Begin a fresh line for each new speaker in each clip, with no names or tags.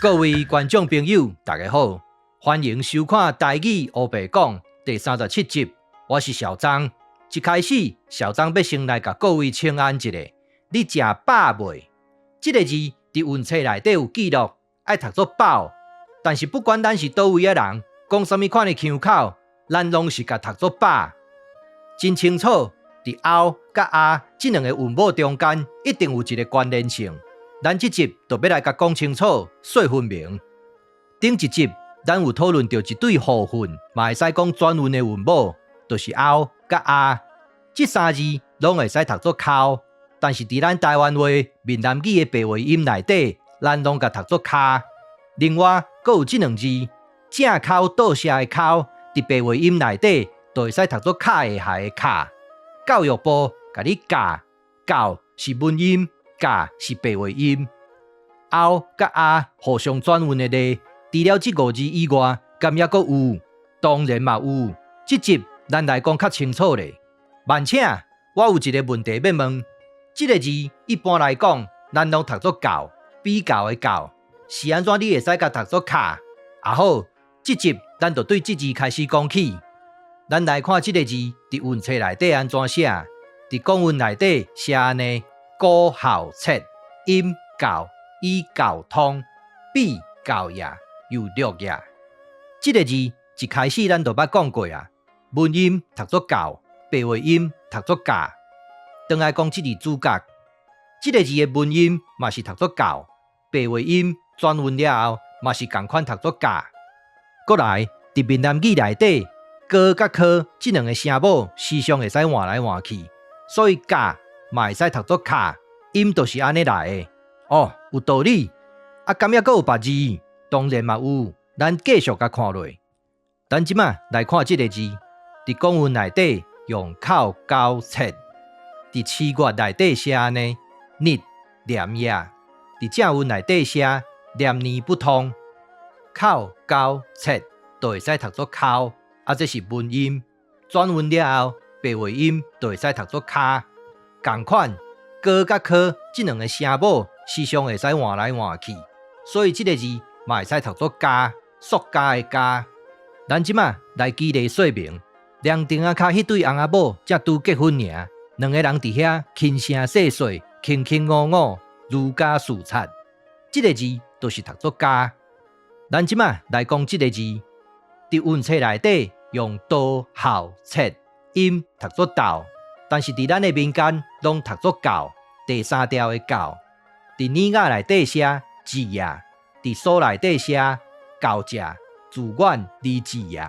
各位觀眾朋友，大家好，歡迎收看《台語烏白講》第37集，我是小張。一開始，小張欲先來共各位請安一下，你食飽未？這个字佇韻冊內底有記錄，愛讀做飽。但是不管咱是佗位的人，講啥物款的腔口，咱攏是共讀做飽。真清楚，佇凹佮阿這兩个韻母中間，一定有一个關聯性。咱這集就欲來共講清楚，說分明。頂一集，咱有討論著一對互混，嘛會使講轉韻的韻母，就是凹佮阿。這三字攏會使讀做哭，但是佇咱台灣話、閩南語的白話音內底，咱攏共讀做跤。另外，閣有這兩字，正口倒寫的口，佇白話音內底，就會使讀做卡會下的卡。教育部共你教，教是文音，教是白話音。凹佮阿互相轉韻的例，除了這五字以外，敢猶閣有？當然嘛有。這集咱來講較清楚咧。慢請，我有一个問題欲問。這个字一般來講，咱攏讀做教，比較的較，是按怎你會使共讀做卡？啊好，這集咱就對這字開始講起。咱來看這个字佇韻冊內底按怎寫。佇公文內底寫按呢：高校冊音教以教通比較也又略也。這个字一開始咱就捌講過啊，文音讀做教，白話音讀做教。轉來講這字主角，這个字的文音嘛是讀做教，白話音轉韻了後嘛是仝款讀做教。閣來，佇閩南語內底，哥佮科這兩个聲母時常會使換來換去，所以教嘛會使讀做卡，音就是按呢來的。哦，有道理。啊，敢猶閣有別字？當然嘛有。咱繼續共看落。咱這馬來看這个字，佇公文內底用口交切，佇七月內底寫按呢，日連夜，佇正文內底寫連年不通，口交切就會使讀做口，啊，這是文音，轉韻了後，白話音就會使讀做跤。仝款，哥佮科這兩个聲母時常會使換來換去，所以這个字嘛會使讀做加，塑膠的膠。咱這馬來舉例說明，涼亭仔跤彼對翁仔某才拄結婚爾，兩个人佇遐輕聲細說，卿卿我我，如膠似漆。這个字就是讀做加。咱這馬來講這个字，佇韻冊內底用多號切音讀做豆，但是佇咱的民間攏讀做教，第三調的教。佇爾雅內底寫字也，佇書內底寫教者，自遠離字也。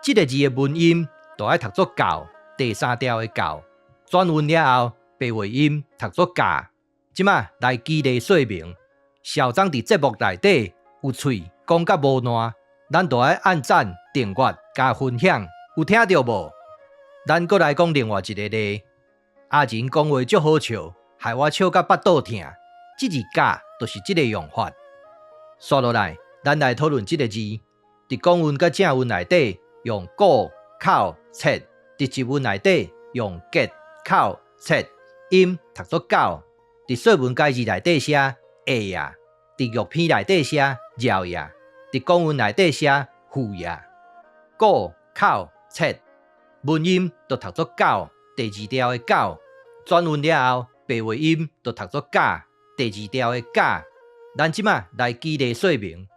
這个字的文音就愛讀做教，第三調的教。轉韻了後，白話音讀做教。這馬來舉例說明，小張佇節目內底有喙講甲無爛，咱就愛按讚、訂閱、加分享，有聽著無？咱閣來講另外一个例，阿仁講話足好笑，害我笑甲腹肚疼。這字教就是這个用法。紲落來，咱來討論這个字，佇公文佮正文內底用古、口、切，佇佚文內底用結、口、切，音讀做狗。佇說文解字內底寫會也，佇玉篇內底寫饒也，佇公文內底寫富也。古、口、切，文音就讀做狗，第二調的狗。轉韻了後，白話音就讀做教，第二調的教。咱這馬來舉例說明，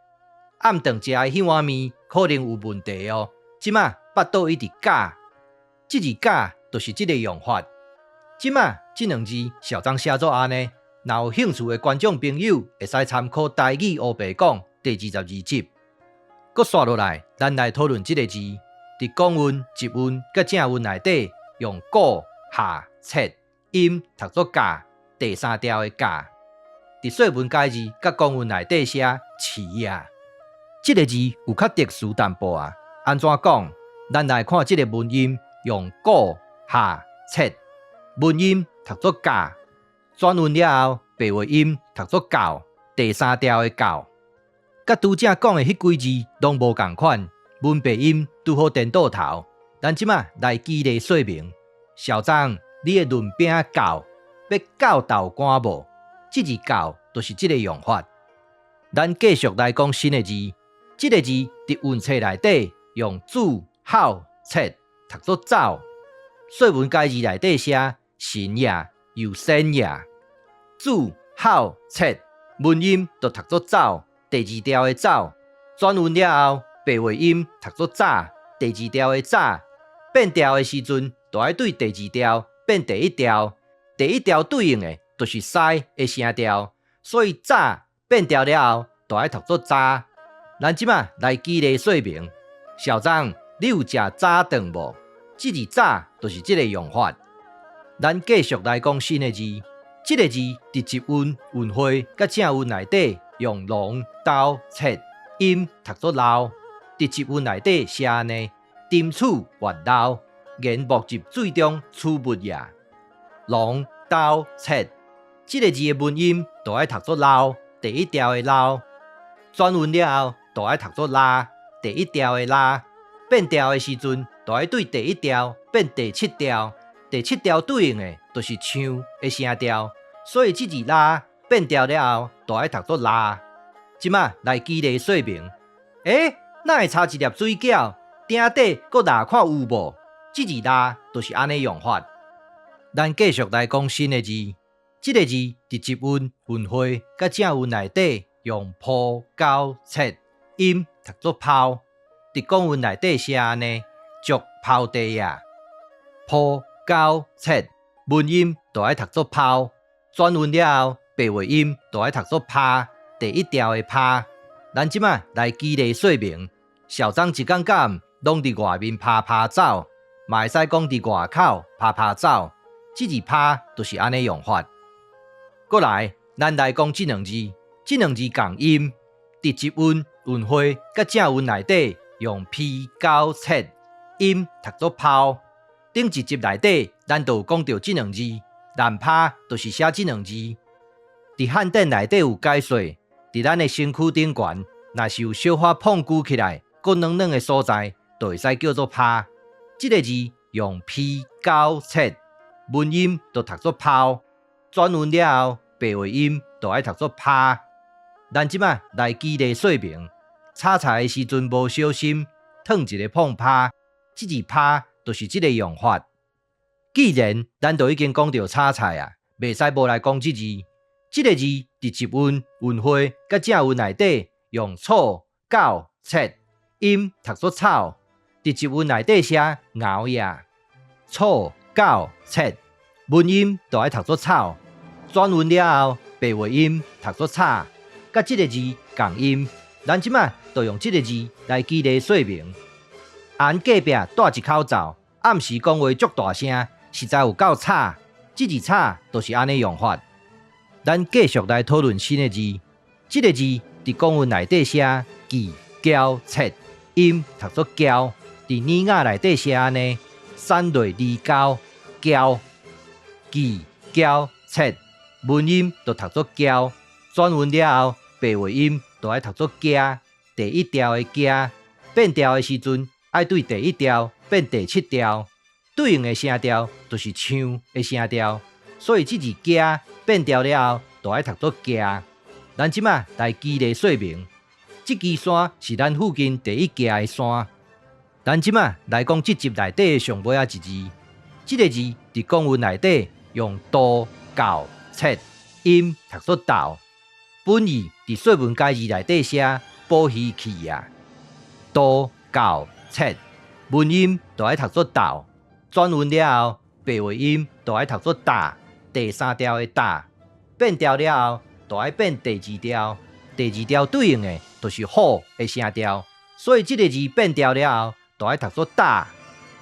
暗頓食的彼碗麵可能有問題哦。這馬腹肚一直教，這字教就是這个用法。這馬這兩字小張寫做按呢，若有興趣的觀眾朋友會使參考《台語烏白講》第22集。閣紲落來，咱來討論這个字，佇公文、佚文佮正文內底用古、下、切音讀做教，第三調的教。佇說文解字佮公文內底寫飼啊，這个字有較特殊淡薄仔。按怎講？咱來看這个文音用古、下、切，文音讀做教，轉韻了後，白話音讀做教，第三調的教。佮拄才講的彼幾字攏無仝款，文白音拄好顛倒頭。咱這馬來舉例說明，小張，你的潤餅厚欲教豆乾無？這字教就是這个用法。咱繼續來講新的字，這个字佇韻冊內底用子、吼、冊讀做走。說文解字內底寫神也，又仙也。子、吼、冊文音就讀做走，第二調的走。轉韻了後，白話音讀做早，第二調的早。變調的時陣，就愛對第二調變第一調，第一調對應的就是師的聲調，所以早變調了後，就愛讀做早。咱這馬來舉例說明，小張，你有食早頓無？這字早就是這个用法。咱繼續來講新的字，這个字佇仄韻、韻會佮正韻內底用龍、刀、切音讀做撈。佇仄韻內底寫按呢：沉處越撈，言莫入水中取物也。龍、刀、切，這个字的文音就愛讀做撈，第一調的撈。轉韻了後，就愛讀做拉，第一調的拉。變調的時陣，就愛對第一調變第七調，第七調對應的就是唱的聲調，所以這字拉變調了後，就愛讀做拉。這馬來舉例說明，欸，哪會差一粒水餃？鼎底閣抐看有無？這字拉就是按呢用法。咱繼續來講新的字，這个字佇仄韻、韻會佮正韻內底用鋪、溝、切音讀做拋。佇古文內底寫按呢，足拋地也。鋪、溝、切文音就愛讀做拋，轉韻了後，白話音就愛讀做拋，第一調的拋。咱這馬來舉例說明，小張一工到暗攏佇外面趴趴走，嘛會使講佇外口趴趴走。這字趴就是按呢用法。過來，咱來講這兩字，這兩字仝音，佇仄韻、韻會佮正韻內底用 P、九、切音讀做拋。頂一集內底，咱就有講著這兩字，難拋就是寫這兩字。佇漢典內底有解說，佇咱的身軀頂懸，若是有小可膨鼓起來，閣軟軟的所在，就會使叫做拋。這个字用 P、九、切文音就讀做拋，轉韻了後，白話音就愛讀做趴。咱這馬來舉例說明，炒菜的時陣無小心，燙一个碰趴，這字趴就是這个用法。既然咱都已經講著炒菜啊，袂使無來講這字。這个字佇仄韻、韻會佮正韻內底用錯、九、切音讀做草。佇仄韻內底寫熬也，錯、九、切文音就愛讀做草。轉韻了後，白話音讀做炒，佮這个字仝音。咱這馬就用這个字來舉例說明。𪜶隔壁戴一口罩，暗時講話足大聲，實在有夠吵。這字吵就是按呢用法。咱繼續來討論新的字。這个字佇古文內底寫記、交、切，音讀做交。佇爾雅內底寫按呢，散落離交、交、記、交、切，文音就讀做交。轉韻了後，白話音就愛讀做驚，第一調的驚。變調的時陣，愛對第一調變第七調，對應的聲調就是唱的聲調，所以這字驚變調了後，就愛讀做驚。咱這馬來舉例說明，這支山是咱附近第一行的山。咱這馬來講這集內底的上尾仔一字，這个字佇古文內底用度、教、切音讀做斗。本意佇說文解字內底寫捕魚器啊，度、教、切文音就愛讀做斗，轉韻了後，白話音就愛讀做打，第三調的打，變調了後，就愛變第二調，第二調對應的就是虎的聲調，所以這个字變調了後，就愛讀做打。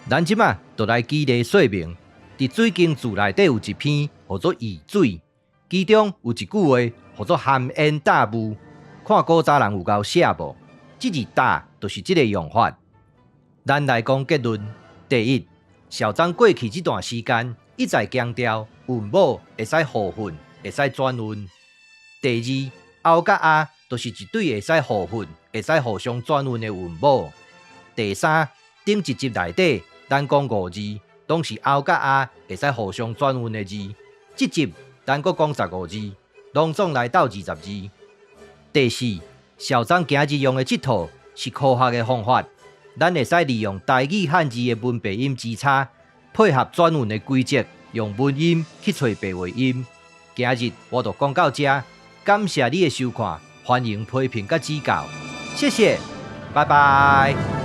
咱這馬就來舉例說明，佇水經注內底有一篇號做易水，其中有一句話號做含煙踏霧，看古早人有𠢕寫無？這字踏就是這个用法。咱來講結論：第一，小張過去這段時間一再強調韻母會使互訓，會使轉韻。第二，歐佮阿就是一對會使互訓、會使互相轉韻的韻母。第三，頂一集內底，咱講五字，攏是歐佮阿會使互相轉韻的字。這集咱閣講15字，攏總來鬥20字。第四，小張今日用的這套是科學的方法，咱會使利用台語漢字的文白音之差，配合轉韻的規則，用文音去揣白話音。今日我就講到這，感謝你的收看，歡迎批評佮指教，謝謝，拜拜。